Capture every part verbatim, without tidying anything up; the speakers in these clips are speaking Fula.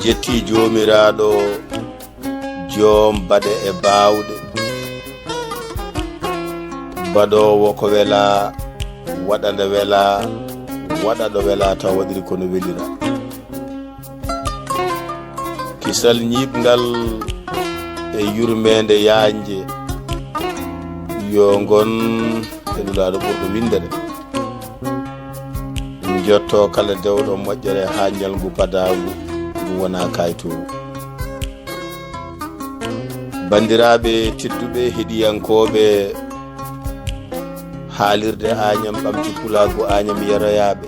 Yetti Joomiraaɗo, joom baɗe e baawɗe, baɗoowo ko welaa, waɗa nde welaa, waɗa ɗo welaa, taw waɗiri ko no welira. Kisal ñiiɓngal e yurmeende yaajnde, yo ngon e Nulaaɗo ɓurɗo winndere. Njotto kala dewɗo moƴƴere haa ñalngu badaagu ngu wona kaytoowu. Banndiraaɓe tedduɓe heɗiyankooɓe haalirde Añam Ɓamti Pulaagu Añam Yeroyaaɓe,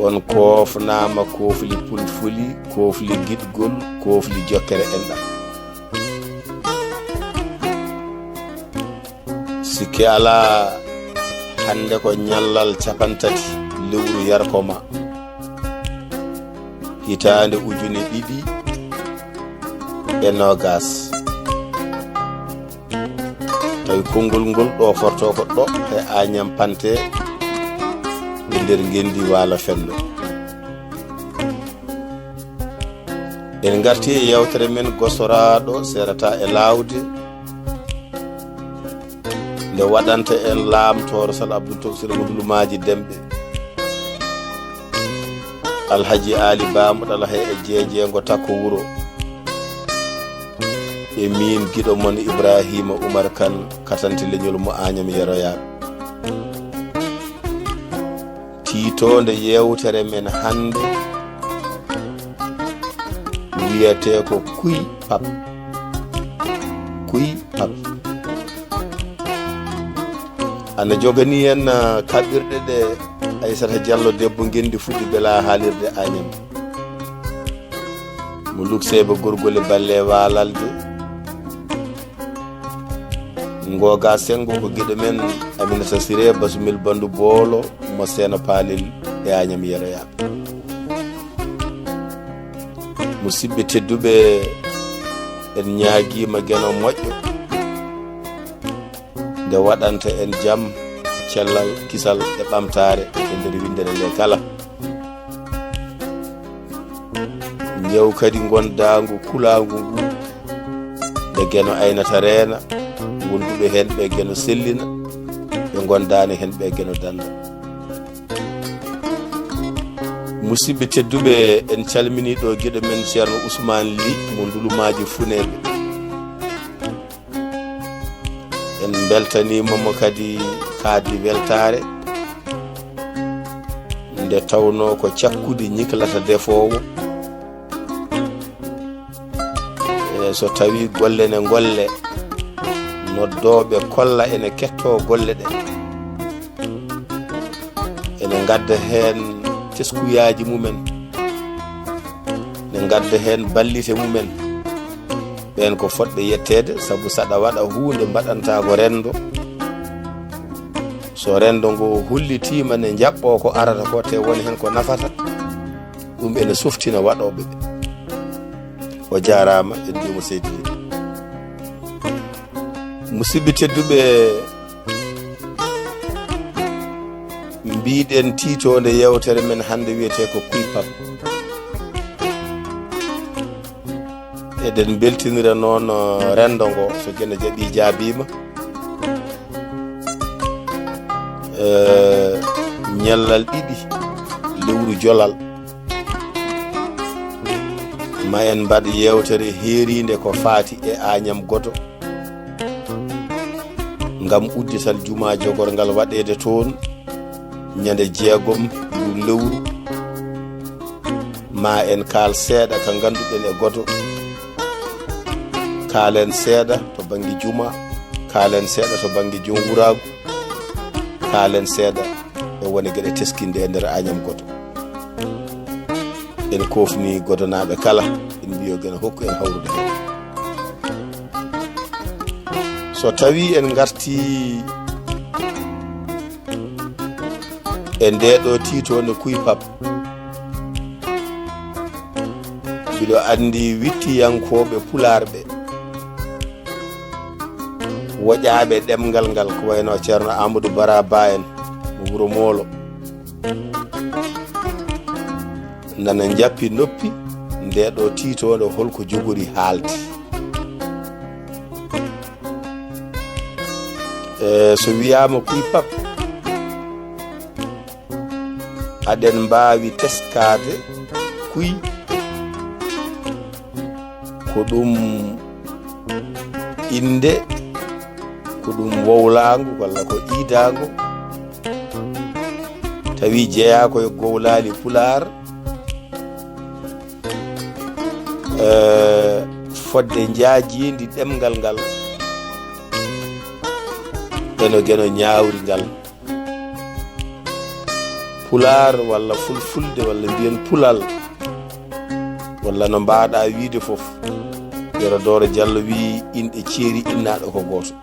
on koofnaama koofli pulfuli, koofli giɗgol, koofli jokkere enɗam. Sikke alaa, hannde ko ñallal capantati lewru yarkoma, hitaande ujune ɗiɗi e noogas. Tawi konngol ngol ɗo forto ko ɗo he Añam Pante e nder ngenndi Waalo Fenndo. En ngarti e yewtere men gosoraaɗo seerata e laawde, nde waɗanta en laamtooro Sal Abdul Tokosel Modou Lumaaji Demɓe, Alhaji Aali Ba mo Ɗalahe e Jeejeengo Takko Wuro, e miin giɗo mon Ibraahiima Umar Kan, katante leñol mo Añam Yeroyaaɓe. Tiitoonde yewtere men hannde wiyetee ko Kuy Pap. Kuy Pap. Ana joganii en, ah, kaɓirɗe ɗe Aysata Jallo debbo ngenndi fuɗɗi bela haalirde Añam. Mo Lukseeba Gorgol e Balle Waalalde. Ngooga Senngo ko giɗo men Aminata Siree Basumel Banndu Boolo mo Seeno Paalel e Añam Yeroyaaɓe. Musidɓe tedduɓe, en ñaagiima Geno moƴƴo nde waɗanta en jam, cellal, kisal e ɓamtaare e nder winndere nde kala. Njew kadi ngondaangu kulaangu ngu, nde Geno aynata reena, wonduɓe heen ɓe Geno sellina, ɓe ngondaani heen ɓe Geno dannda. Musidɓe tedduɓe, en calminii ɗo giɗo men Ceerno Usmaan Li mo Ndulumaaji Funeeɓe. En mbeltaniima mo kadi kaadi weltaare, nde tawnoo ko cakkudi ñiklata defoowo. E so tawii golle ne ngolle, noddooɓe kolla ene kettoo golle ɗe. Ene ngadda heen teskuyaaji mumen, ne ngadda heen ballite mumen. Ɓeen ko fotɓe yetteede, sabu saɗa waɗa huunde mbaɗantaa ko renndo. So renndo ngo hollitiima ne njaɓɓoo ko arata ko, te woni heen ko nafata, ɗum ene softina waɗooɓe ɓe. O jaaraama, en mbiyii mo seydi Ly. Musidɓe tedduɓe, mbiɗen tiitoonde yewtere men hannde wiyetee ko Kuy Pap. Eɗen mbeltinira noon, eh, renndo ngo, so Geno jaɓii jaabiima. Eh, ñallal ɗiɗi lewru jolal, ma en mbaɗ yewtere heeriinde ko faati e Añam Godo, ngam uddital jumaa jogorngal waɗeede toon ñande jeegom ndu lewru. Ma en kaal seeɗa ka ngannduɗen e Godo, kaalen seeɗa to bannge juma, kaalen seeɗa to bannge jom wuraagu, kaalen seeɗa e wone geɗe teskinɗe e nder Añam Godo. En koofni Godonaaɓe kala, en mbiyo Geno hokku en hawrude heen. So tawii en ngartii e ndee ɗoo tiitoonde Kuy Pap, mbiɗo anndi wittiyankooɓe Pulaar ɓe, woƴaaɓe ɗemngal ngal, ko wayno Ceerno Amadou Bara Ba en mo Wuro Moolo, nana njappi noppi nde ɗo tiitoonde holko jogori haalde. E, so wiyaama kuy pap, aɗen mbaawi teskaade kuy ko ɗum innde, ko ɗum wowlaango walla ko iidaango, tawi jeyaa ko e gowlaali Pulaar. Eh, fodde njaajiindi ɗemngal ngal, eno geno ñaawri ngal. Pulaar walla Fulfulde walla mbiyen Pulal, walla no mbaaɗa wiide fof, Yero Dooro Jallo wii inɗe ceeri innaaɗo ko gooto.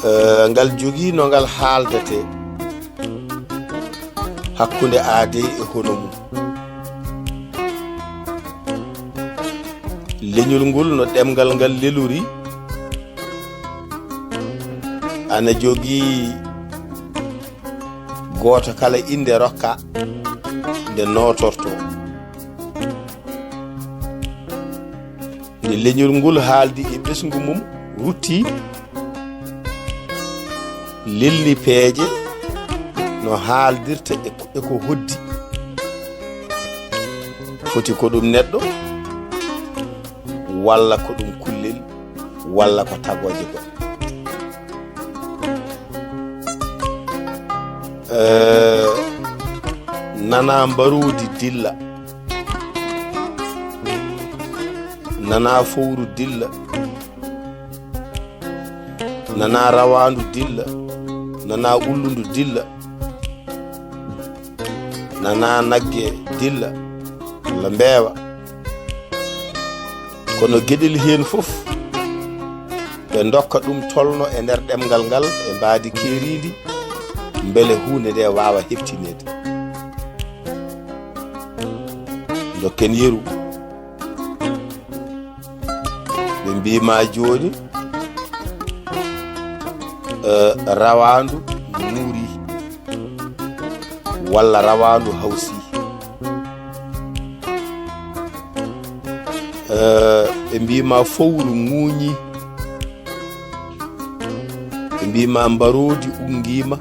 Eh, ngal jogii no ngal haaldetee hakkunde aadee e hono mum. Leñol ngol no ɗemngal ngal lelori, ana jogii gooto kala innde rokka nde nootortoo. Nde leñol ngol haaldi e ɓesngu mum, rutti, lelni peeje no haaldirta e ko, e ko hoddi. Foti ko ɗum neɗɗo, walla ko ɗum kullel, walla ko tagooje goɗɗe. Eh, nana mbaroodi dilla, nana fowru dilla, nana rawaandu dilla, nana ullundu dilla, nana nagge dilla, walla mbeewa. Kono geɗel heen fof, ɓe ndokka ɗum tolno e nder ɗemngal ngal e mbaadi keeriindi, mbele huunde nde waawa heɓtineede. Ndokken yeru. Ɓe mbii ma jooni, eh, rawaandu muuri, walla rawaandu hawsi. Eh, ɓe mbii ma fowru ŋuuñi. Ɓe mbii ma mbaroodi unngiima.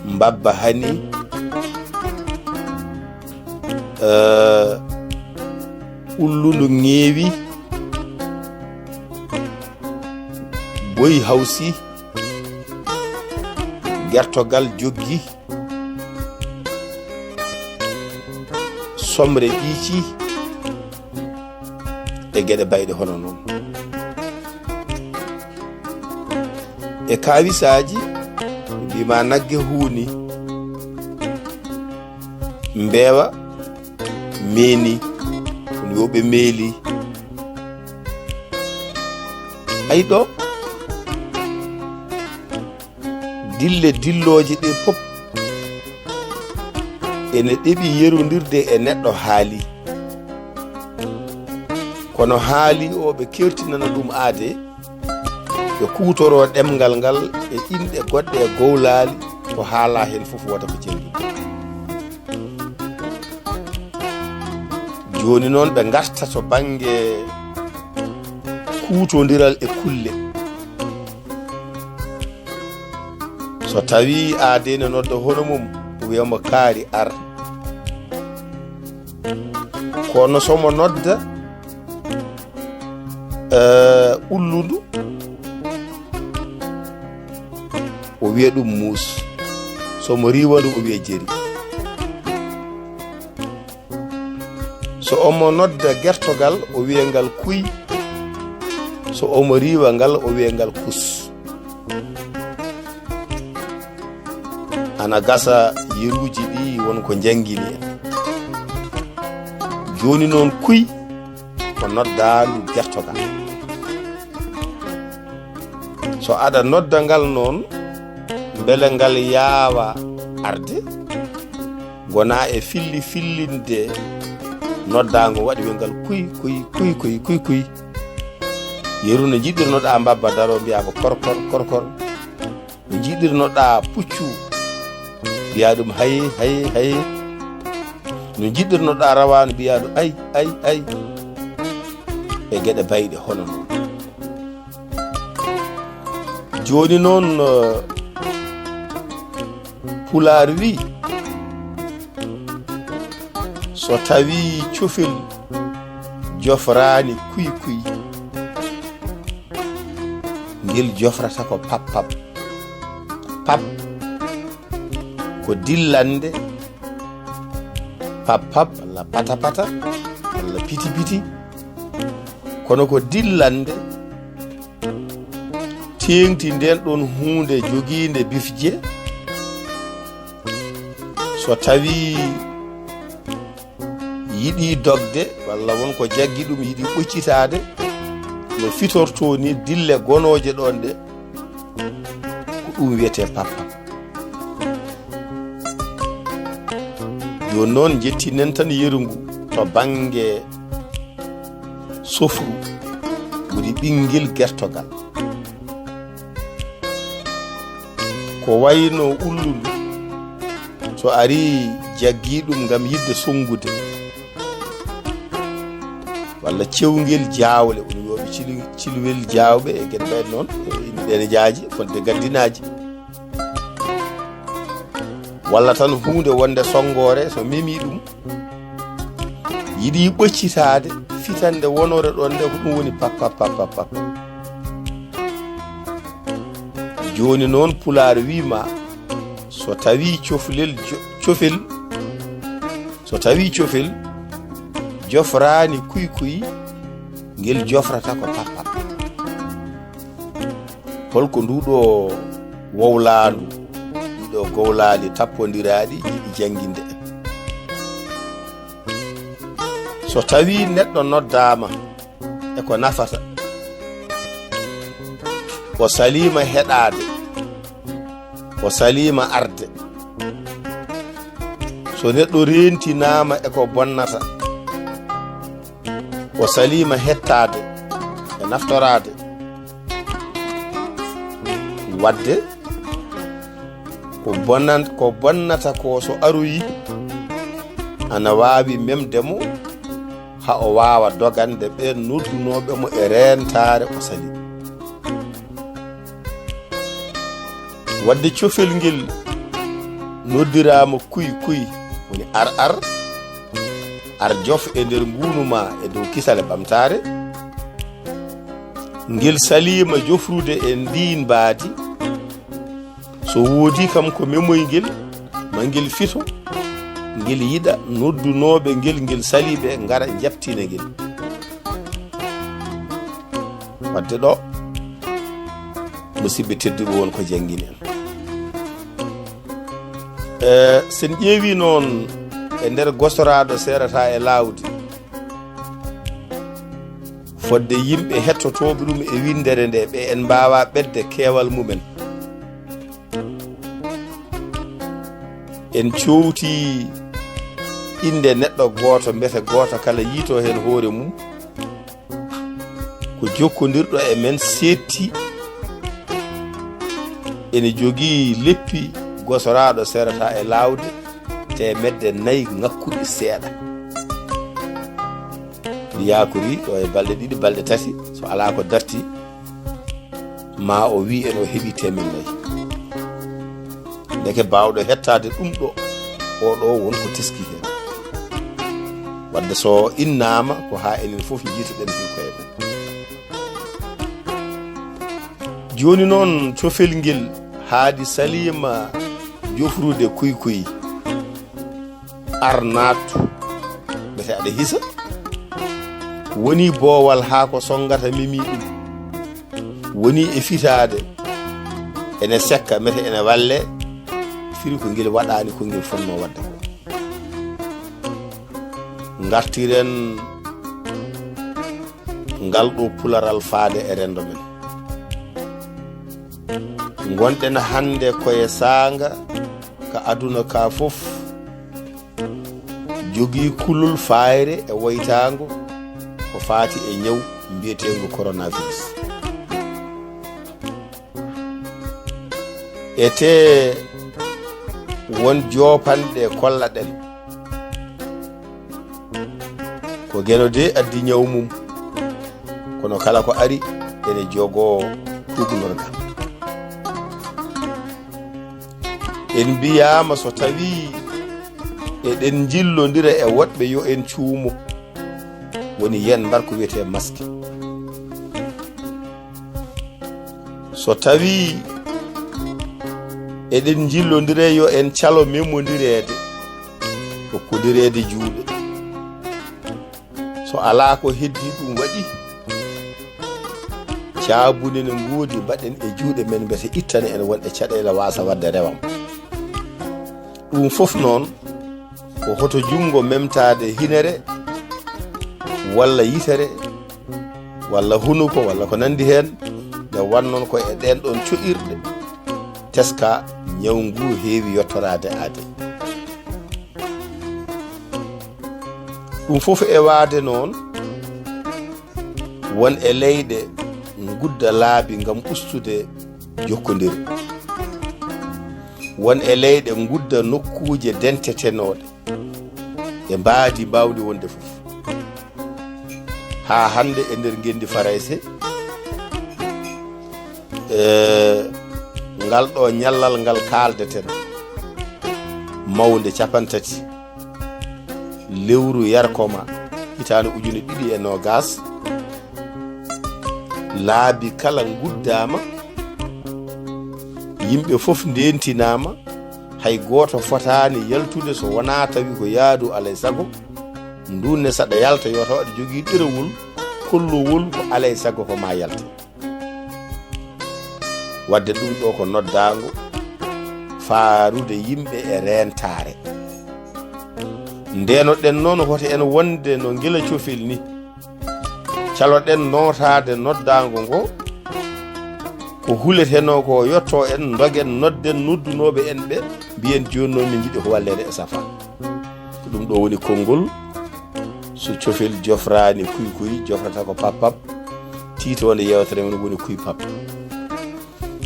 Mbabba hani. Eh, ullundu ŋeewi. Boyi hawsi. Gertogal joggi. Somre ɓiici. E geɗe bayɗe hono noon. E kaawisaaji, mbii ma nagge huuni. Mbeewa meeni, woni wo ɓe meeli. Ay ɗo, dille dillooje ɗe pop ene ɗeɓi yerondirde e neɗɗo haali. Kono haali o ɓe kertinana ɗum aade, ɓe kuutoro ɗemngal ngal e inɗe goɗɗe e gowlaali, ko haala heen fof wota ko janngi. Jooni noon ɓe ngarta to bannge kuutondiral e kulle. So tawii aadee ne nodda hono mum, wiyamo kaari ar. Kono so mo nodda, eh, ullundu, o wiya ɗum muus. So mo riiwandu, o wiya jeri. So omo nodda gertogal, o wiya ngal kuy. So omo riiwa ngal, o wiya ngal kus. Ana gasa yeruuji ɗi won ko njanngini en. Jooni noon kuy ko noddaandu gertogal. So aɗa nodda ngal noon, mbele ngal yaawa arde, ngona e filli fillinde noddaango waɗi we ngal kuy, kuy, kuy, kuy, kuy, kuy. Yeru no njiɗirnoɗaa mbabba daro mbiyaa ko kor, kor, kor, kor. Njiɗirnoɗaa puccu, mbiyaa ɗum hay, hay, hay. No njiɗirnoɗaa rawaandu, mbiyaa ɗum ay, ay, ay. E geɗe bayɗe hono noon. Jooni noon, eh, Pulaar wii, so tawii cofel jofraani kuy kuy, ngel jofrata ko pap pap. Pap ko dillande, pap pap, walla pata pata, walla piti piti. Kono ko dillande, teeŋti ndeen ɗoon huunde jogiinde bifje. So tawii yiɗi dogde, walla won ko jaggi ɗum, yiɗi ɓoccitaade, no fitortoo ni dille gonooje ɗoon ɗe, ko ɗum wiyetee pap pap. Jooni noon, njettinen tan yeru ngu to bannge sofru, woni ɓinngel gertogal. Ko wayno ullundu, so arii jaggii ɗum ngam yiɗde sonngude, walla cewngel jaawle, woni wiyooɓe cili-, cilwel jaawɓe e geɗe mbayɗe noon, e ine ɗeene jaaji, fodde gaddinaaji. Walla tan huunde wonde sonngoore, so memii ɗum, yiɗi ɓoccitaade, fitannde wonore ɗoon nde, ko ɗum woni pap, pap, pap, pap, pap. Jooni noon, Pulaar wii ma, so tawii coflel jo-, cofel, so tawii cofel jofraani kuy kuy, ngel jofrata ko pap, pap. Holko nduɗo wowlaandu, ɗiɗo gowlaali tappondiraaɗi, yiɗi jannginde en? So tawii neɗɗo noddaama e ko nafata, o saliima heɗaade, o saliima arde. So neɗɗo reentinaama e ko bonnata, o saliima hettaade e naftoraade. Wadde ko bonan-, ko bonnata ko, so aroyi, ana waawi memde mo, haa o waawa dogande ɓeen noddunooɓe mo e reentaare o sali. Wadde cofel ngel noddiraama kuy kuy, woni ar ar, ar jof e nder nguunu ma e dow kisal e ɓamtaare. Ngel saliima jofrude e ndiin mbaadi. So woodii kam ko memoyngel, ma ngel fito, ngel yiɗa noddunooɓe ngel, ngel salii ɓe, ngara njaɓtina ngel. Wadde ɗo, musidɓe tedduɓe, won ko janngini en. E, sen ƴeewi noon e nder gosoraaɗo seerata e laawdi, fodde yimɓe hettotooɓe ɗum e winndere nde, ɓe en mbaawa ɓetde keewal mumen. En coowtii innde neɗɗo gooto, mbete gooto kala yiito heen hoore mum, ko jokkondirɗo e men seetti, ene jogii leppi gosoraaɗo seerata e laawde teemedde nayi ŋakkuɗi seeɗa. Ɗi yaakori ɗo e balɗe ɗiɗi, balɗe tati, so alaa ko darti, ma o wii en o heɓi teemen nayi. Ndeke baawɗo hettaade ɗum ɗo, o ɗo won ko teski heen. Wadde so innaama ko haa enen fof njiitoɗen heen koye men. Jooni noon, cofel ngel haadi saliima jofrude kuy kuy. Ar naattu, mbete aɗa hisa. Woni boowal haa ko sonngata memi ɗum. Woni e fitaade, ene sekka, mbete ene walle. Firi ko ngel waɗaani ko ngel fotnoo waɗde ko. Ngartiren ngal ɗo pularal faade e renndo men. Ngonɗen hannde koye saanga ka aduna ka fof, jogii kulol faayre e woytaango ko faati e ñaw mbiyeteengo coronavirus. Etee won joopanɗe kollaɗen. Ko Geno de addi ñaw mum, kono kala ko ari ene jogoo tuugnorgal. En mbiyaama so tawii eɗen njillondira e woɗɓe yo en cuumo, woni yen mbar ko wiyetee maske. So tawii eɗen njillondire yo en calo memondireede, hokkondireede juuɗe. So alaa ko heddii ɗum waɗi, caabune ne ngoodi mbaɗen e juuɗe men mbete ittana en won e caɗeele waasa waɗde rewam. Ɗum fof noon ko hoto junngo memtaade hinere walla yitere walla hunuko walla ko nanndi heen, nde wannoon ko e ɗeen ɗoon co'irɗe teska ñaw ngu heewi yottoraade aade. Ɗum fof e waade noon won e leyɗe ngudda laabi ngam ustude jokkondire. Won e leyɗe ngudda nokkuuje dentetenooɗe e mbaadi mbaawdi wonde fof. Haa hannde e nder ngenndi Farayse, e ngal ɗo ñallal ngal kaaldeten, mawnde capantati, lewru yarkoma, hitaande ujune ɗiɗi e noogas, laabi kala nguddaama, yimɓe fof ndentinaama, hay gooto fotaani yaltude so wonaa tawi ko yaadu alay sago, ndun ne saɗa yalta yo taw aɗa jogii ɗerewol kollowol ko alay sago ko ma yalte. Wadde ɗum ɗo ko noddaango faarude yimɓe e reentaare. Ndenoɗen noon hoto en wonde no ngila cofel ni. Caloɗen nootaade noddaango ngo, ko huletenoo ko yotto en, ndogen, nodden noddunooɓe en ɓe, mbiyen jooni noon min njiɗi ko walleede e safa. Ko ɗum ɗo woni konngol, so cofel jofraani kuy kuy, jofrata ko pap pap, tiitoonde yeewtere men woni kuy pap.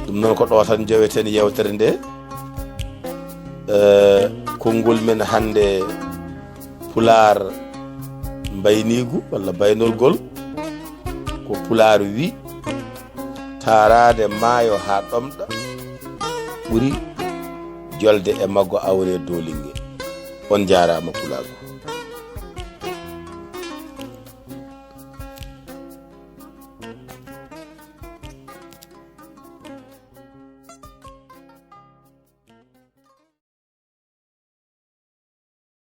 Ɗum noon ko ɗo tan njoweten yeewtere nde. Eh, konngol men hannde Pulaar mbayniigu walla baynorgol, ko Pulaar wi, taaraade maayo haa ɗomɗa ɓuri jolde e maggo awre doolinnge. On njaaraama Pulaagu.